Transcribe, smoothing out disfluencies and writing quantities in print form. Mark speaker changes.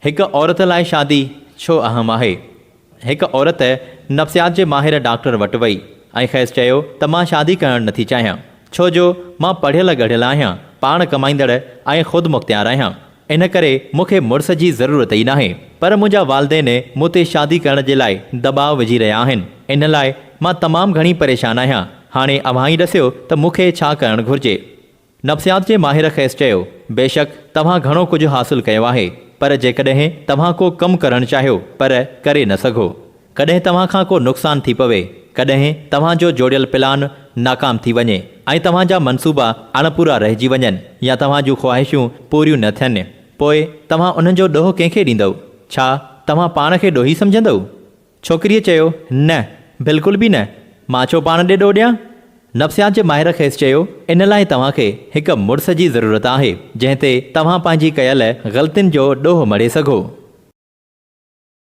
Speaker 1: هڪ عورت لاء شادي ڇو اهم آهي؟ هڪ عورت نفسيات جي ماهر ڊاڪٽر وٽ وئي ۽ کيس چيو ته مان شادي ڪرڻ نٿي چاهيان، ڇو جو مان پڙهيل ڳڙهيل آهيان، پاڻ ڪمائيندڙ ۽ خودمختيار آهيان، ان ڪري مون کي مڙس جي ضرورت ئي ناهي، پر منهنجا والدين مون تي شادي ڪرڻ جي لاء دٻاء وجهي رهيا آهن، ان لاء مان تمام گهڻي پريشان آهيان، هاڻي اوهان ئي ڏسيو ته مون کي ڇا ڪرڻ گهرجي؟ نفسيات جي ماهر کيس چيو، بيشڪ توهان گهڻو ڪجهه حاصل ڪيو آهي، پر جيڪڏهن توهان ڪو ڪم ڪرڻ چاهيو پر ڪري نه سگهو. ڪڏهن توهان کان ڪو نقصان ٿي پوي، ڪڏهن توهان جو جوڙيل پلان ناڪام ٿي وڃي ۽ توهان جا منصوبا اڻپورا رهجي وڃن يا توهان جون خواهشون پوريون نه ٿين، پوء توهان انهن جو ڏوهه ڪنهن کي ڏيندؤ؟ ڇا توهان پاڻ کي ڏوهي سمجهندؤ؟ ڇوڪريء چيو، نه، بلڪل به نه، مان ڇو پاڻ ڏي ڏوهه ڏيان؟ نفسيات جي ماهر کيس چيو، ان لاء توهان کي هڪ مڙس جي ضرورت آهي، جنهن تي توهان پنهنجي ڪيل غلطين جو ڏوهه مڙهي سگهو.